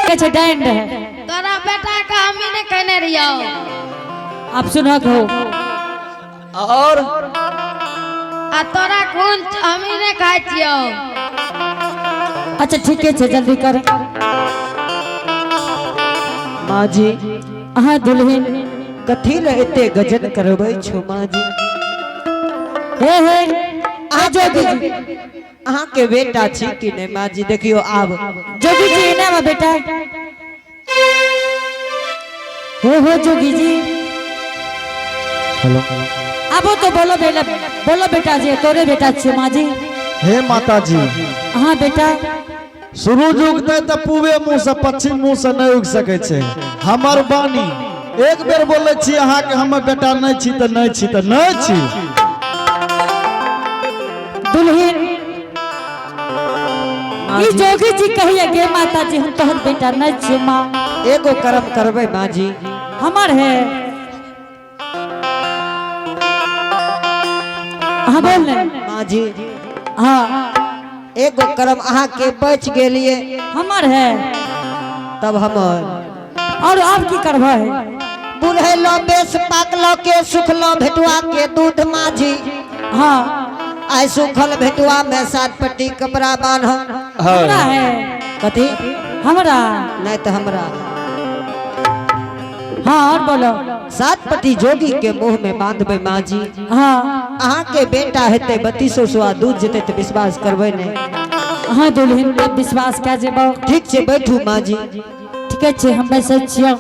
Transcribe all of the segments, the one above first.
कहै छै डाइन रहे। तोरा बेटा के हमी नहीं कहने रहियो। आब सुनहक हो। और आ तोरा खून हमी नहीं खाइ छियो। अच्छा ठीके छै, जल्दी कर। माँ जी। अहाँ दुल्हन। कथी ले एते गजन करबै छो माँ जी? हे हे आ जोगी जी। अहाँ के बेटा छी कि नहीं माँ जी? देखियो आब। जोगी जी एना बा बेटा। हे हो जोगी जी। हेलो। आबो तो बोलो बेटा, बोलो बेटा जी, तोरे बेटा छियो माँ जी। हे माता जी। हाँ बेटा। सूरज उगते तो पूवे मुँह से पश्चिम मुँह से नहीं उग सके छै। हमर बानी एक बेर बोले छी अहाँ के हमर बेटा नहीं छी तो नहीं छी तो नहीं छी। दुल्हन ई जोगी जी कहिए गे माता जी हम तोहर बेटा नहीं छियो माँ। एगो कर्म करबै माँ जी। हमर है। हाँ बोल ने। माँ जी। हाँ। एगो कर्म अहाँ के बच गेलिए। हमर है। तब हमर। और आप की करबै? बुढ़ेलो बेस पाकलो के सुखलो भेटुआ के दूध माँ जी। हाँ। आइ सुखल भेटुआ में 7 पट्टी कपड़ा बान्ह। हमरा है। कथी? हमरा। नहीं तो हमरा। हाँ और बोलो। 7 पट्टी जोगी के मुंह में बांधबे माँ जी। हाँ। अहाँ के बेटा हेतै 32 सौ दूध जेतै तो विश्वास करबै नहीं। हाँ दुल्हन तब विश्वास कए जेबौ। ठीक छै बैठू माँ जी। ठीक छै हम बैसै छियौ।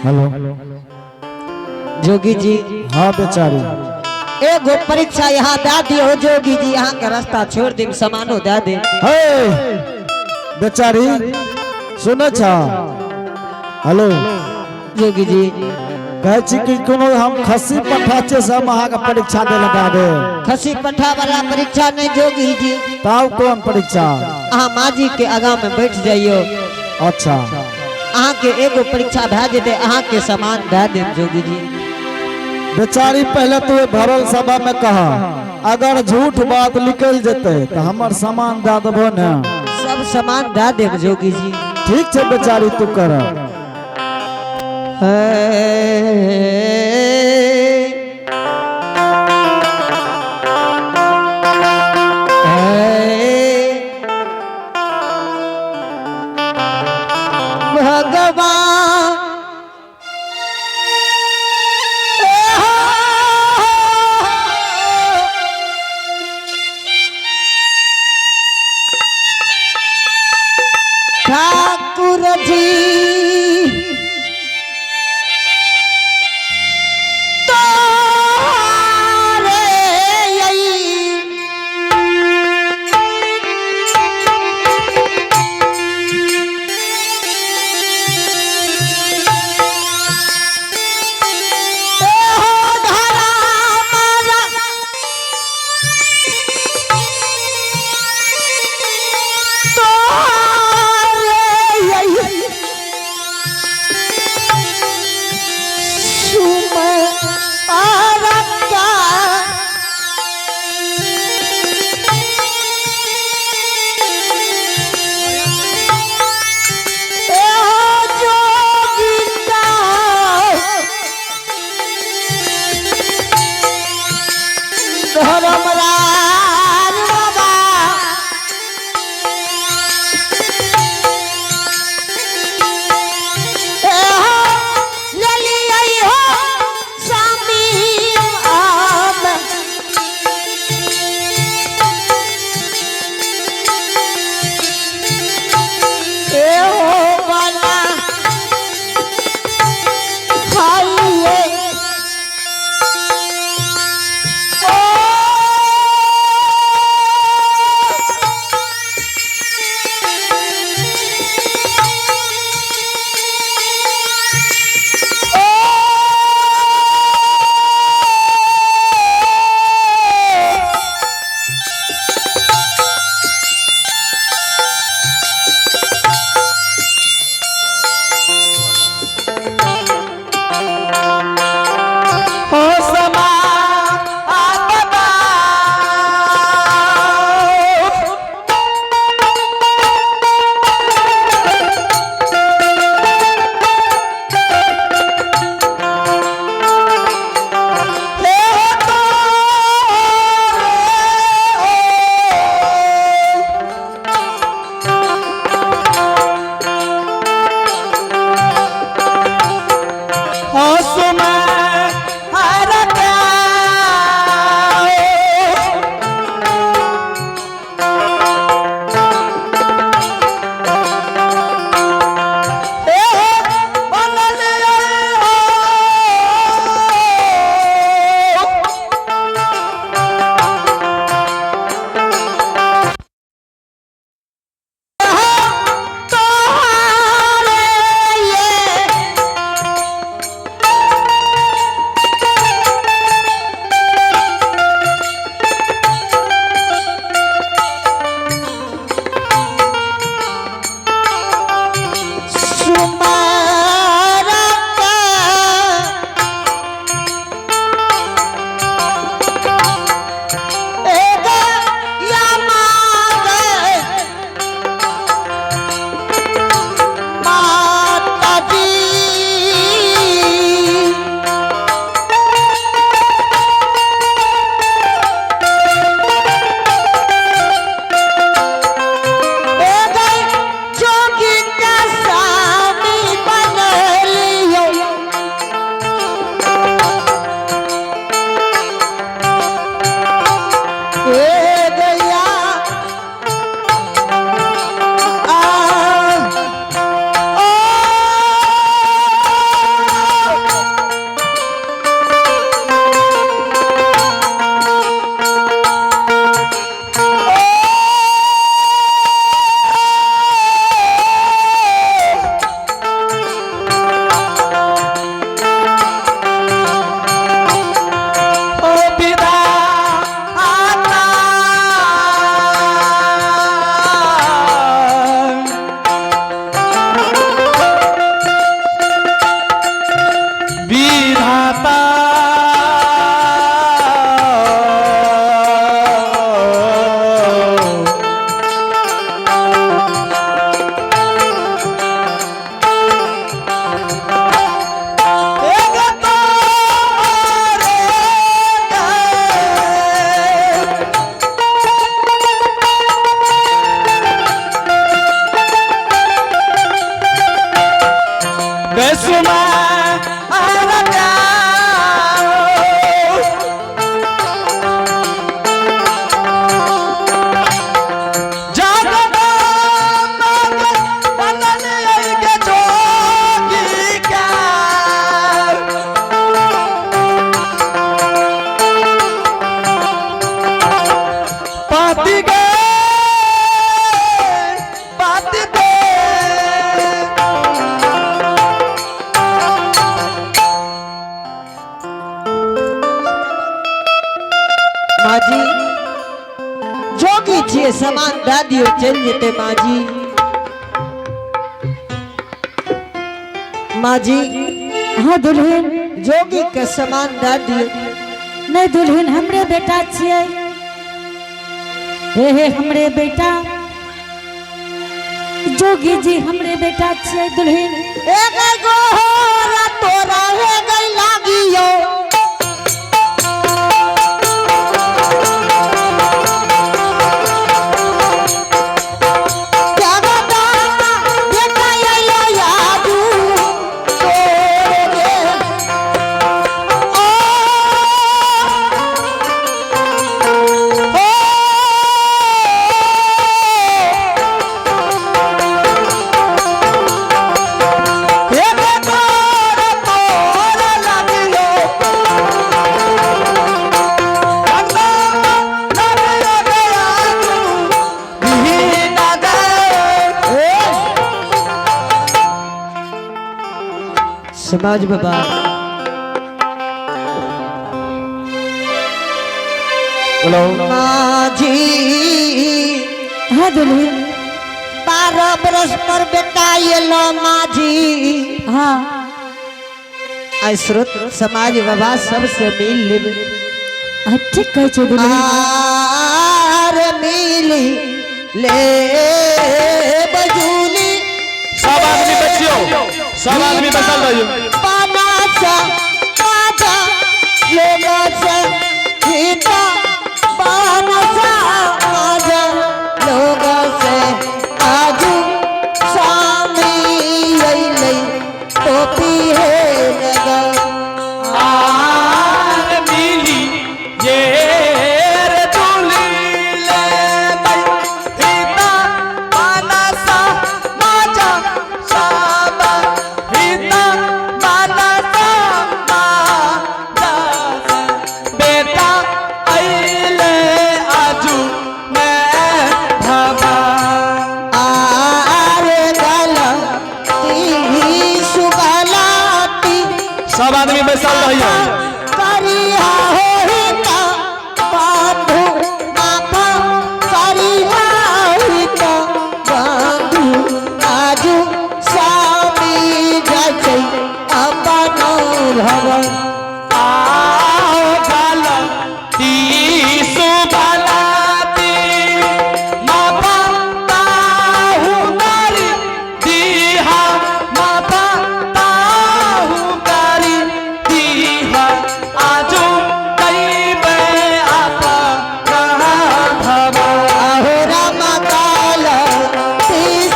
हेलो। जोगी जी। हाँ बेचारी। एगो परीक्षा यहाँ दे दियो जोगी जी, यहाँ के रास्ता छोड़ दिम सामानो दे दे। हे बेचारी सुनै छ? हेलो। जोगी जी। कहै छी कि कोनो हम खस्सी पठा छियै से हम अहाँके परीक्षा दे लगा दे। खस्सी पठा वाला परीक्षा नहीं जोगी जी। तब कौन परीक्षा? अहाँ माँ जी के आगा में बैठ जाइयो। अच्छा। अहाँ के एगो परीक्षा भए जेतै, अहाँ के सामान दे देब जोगी जी। बेचारी पहले तो भरल सभा में कहा अगर झूठ बात निकल जेतै तो हमर सामान दे देबो ने। सब सामान दे देब जोगी जी। ठीक छै बेचारी तू कर। भगवान ठाकुर जी तारे बेसुमार पाती गे पाती दे। माजी, जोगी छिए, सामान दए दियो, चलि जेतै माजी। माजी। हाँ दुल्हन। जोगी के सामान दए दियो। नहीं दुल्हन, हमरे बेटा छिए। हे हे, हमरे बेटा जोगी जी, हमरे बेटा छिए दुल्हन। ए गई गोहरा तोरा हे गई लागियो। जगदाता बेटा अइलो यादू तोरे गे। ओ, ओ, हे गे तोरा तोरा लागियो। जगदम्बा लागियो दयालु, विहीना दे। समाज बाबा। बोलो। माझी। हाँ दुल्हन। 12 बरस पर बेटा एलो माझी। हाँ। आई स्रोत समाज बाबा सबसे मिल लेब। हाँ, ठीक कहै छै दुल्हन। आर मिली ले बजूली। सब आदमी बचियो, सब आदमी बचल रहियो। पानाचा माझा लोगाचा हिता पानाचा माझा लोगाचे आजू स्वामी अइलै टोपी हे लगा। आर मिली ये रे तुली ले बई हिता मानसा माजा साबा हिता मानसा माजा बेटा अइले आजू मैं भवा। आरे गलती सुगलती। सब आदमी बैसल रहियो। करिया होता बांधू मापा करिया होता बांधू आजू स्वामी जाय अपन भवन। आओ गलती सुबलती मापा ताहु करी दीहा मापा ताहु करी दीहा आजू दैवे आपा भवा। आहो राम काल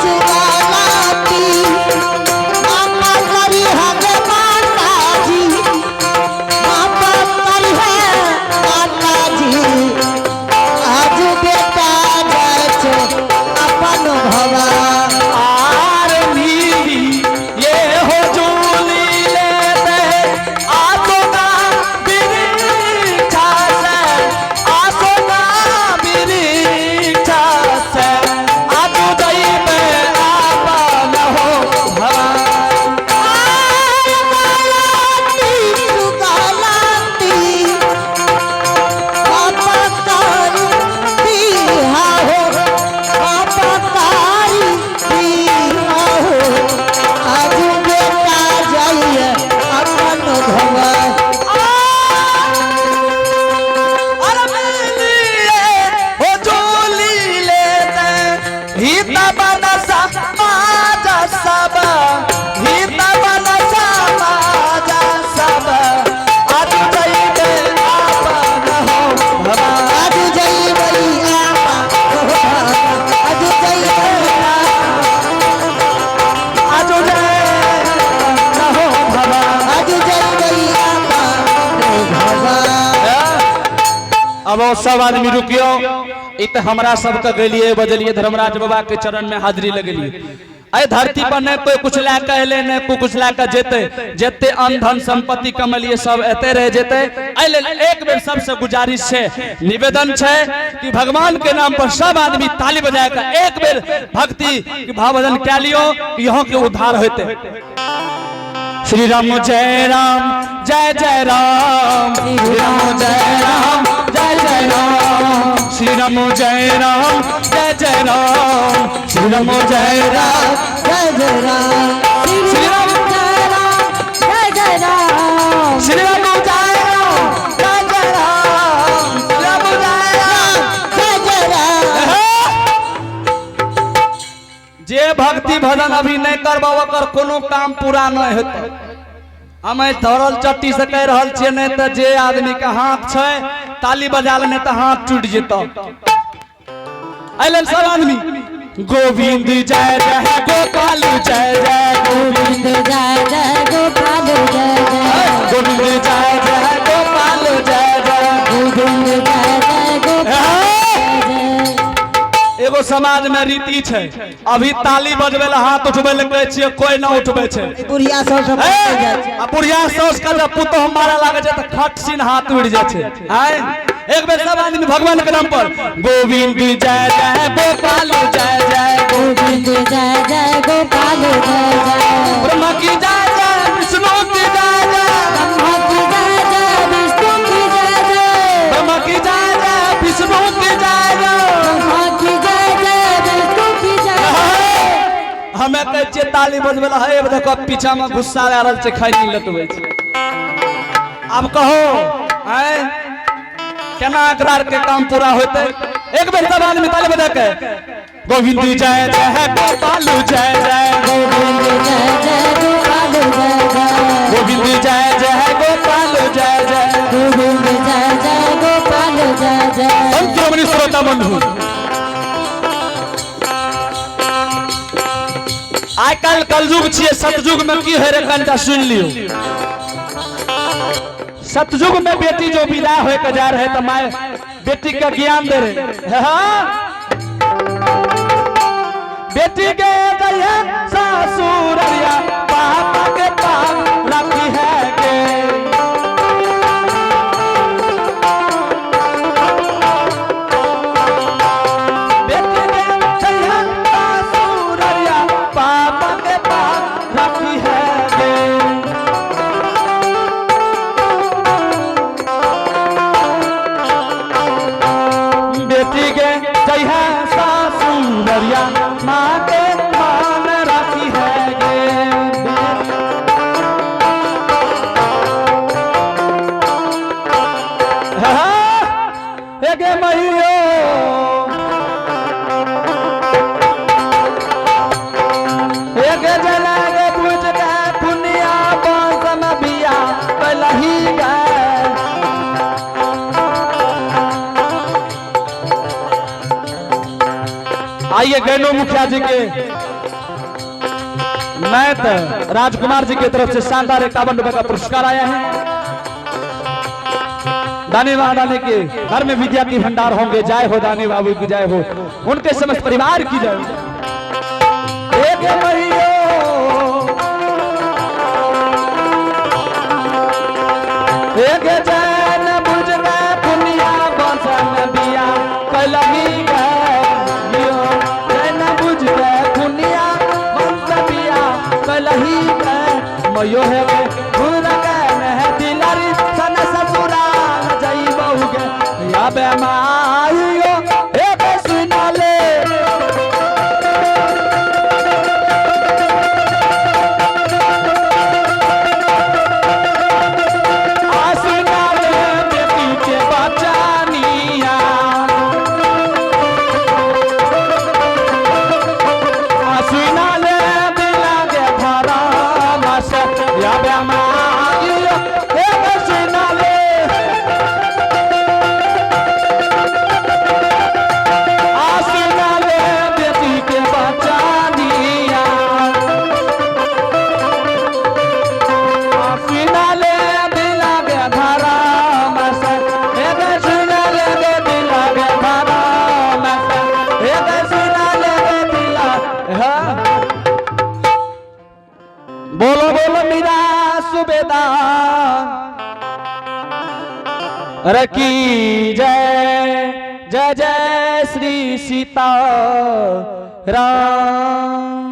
सुगलती मापा करिया गे माताजी मापा करिया माताजी आज बेटा जाय छो अपन भवन। आर मिली ये हो झूली लेते आसो का बिरिछा से आसो का बिरिछा से आजू दैवे आपा न हो भवा। आर गलती सुगलती पापा कारी दीहा हो पापा कारी दीहा हो आज बेटा जाइए अपन भवन। अरे मिलिए हो झूली लेते हिता बनसा माजा सब हिता बनसा माजा सब आज जइबे आपन हो भवा। आज जइबै आपा हो भवन। आज जइबै आज जइबे हो अब वो सब आदमी रुकियो। इ त हमरा सबके गेलिए बजलिए धर्मराज बाबा के चरण में हाजिरी लगेलिए। अय धरती पर नहीं कोई कुछ ला के एले, नहीं कोई कुछ ला के जेते, जेते अन्न धन संपत्ति कमेलिए सब एते रह जेते। एहि लेल एक बेर सबसे गुजारिश है, निवेदन है कि भगवान के नाम पर सब आदमी ताली बजा के एक बेर भक्ति के भाव भजन कह लियो कि यहाँ के उद्धार होते। श्री राम जय राम जय जय राम, श्री राम जय राम जय जय राम, श्री राम जय राम जय जय राम, श्री राम जय राम जय जय राम, श्री राम जय राम जय जय राम, श्री राम जय राम जय जय राम, श्री राम जय राम जय जय राम। जे भक्ति भजन अभी नहीं करबा ओकर कोनो काम पूरा नहीं हेतै। हम धरल चट्टी से कह रहल छियै, नहीं तऽ जे आदमी के हाथ छै ताली बजा ले, नहीं तऽ हाथ टूटि जेतौ। एहि लेल सब आदमी गोविंद जय जय गोपाल जय जय गोविंद जय जय गोपाल जय जय, गोविंद जय जय गोपाल जय जय, गोविंद जय जय गोपाल जय जय। एगो समाज में रीति छै, अभी ताली बजबै लए हाथ उठबै लए कहै छियै, कोई ना उठबै छै। बुढ़िया सब सब ए, आ बुढ़िया साउस के जब पुतोह मारे लागे छै तऽ खट सिन हाथ उड़ि जाइ छै। आँय, एक बेर सब आदमी भगवान के नाम पर गोविंद जय जय गोपाल जय जय, गोविंद जय जय गोपाल जय जय, ब्रह्मा की जय जय विष्णु की जय जय, ब्रह्मा की जय जय विष्णु की जय जय, ब्रह्मा की जय जय विष्णु की जय जय, ब्रह्मा की जय जय विष्णु की जय जय। हमे कहै छियै ताली बजबै लए, हे देखो पीछा में गुस्सा आ रहल छै, खैनी लटबै छै। आब कहो आँय केना एकरा आर के काम पूरा होतै? एक बेर सब आदमी ताली बजा के गोविंद जय जय गोपाल जय जय, गोविंद जय जय गोपाल जय जय, गोविंद जय जय गोपाल जय जय। गोविंद जय जय गोपाल जय जय। संत शिरोमणि श्रोता बंधु, आइ काल्हि कलयुग छियै, सतयुग में की होइ रे कनिटा सुनि लियौ। सतयुग में बेटी जो विदा होय के जा रहे तऽ माय बेटी के ज्ञान दे रहे, हाँ बेटी के जइहे ससुररिया पापा के पास रखी है के। बेटी के जइहे ससुररिया पापा के पास रखी है के। बेटी के जइहे ससुररिया माँ के मान रखी है गे। हाँ, एगे मैयो एगे जना गे बुझ के पुनिया बांस में बिया पलही गए। आइए गैनो मुखिया जी के मैं तो राजकुमार जी की तरफ से शानदार 51 रुपए का पुरस्कार आया है। दानी महादानी के घर में विद्या की भंडार होंगे। जय हो दानी बाबू की जय हो, उनके समस्त परिवार की जय हो। एक मैयो एक जैन बुझ गए पुनिया बसन बिया कलही गए लियो। जैन बुझ गए पुनिया बसन बिया कलही गए मयो है गे घुर गए नह दिलारी सन ससुराल जई बहु गे याबे माइयो हे बे सुना ले। आसना रे बेटी के बचानिया, आसना ले दिला गे भरा मस याबे है। बोलो बोलो मीरा सुबेदार अरे की जय, जय जय श्री सीता राम।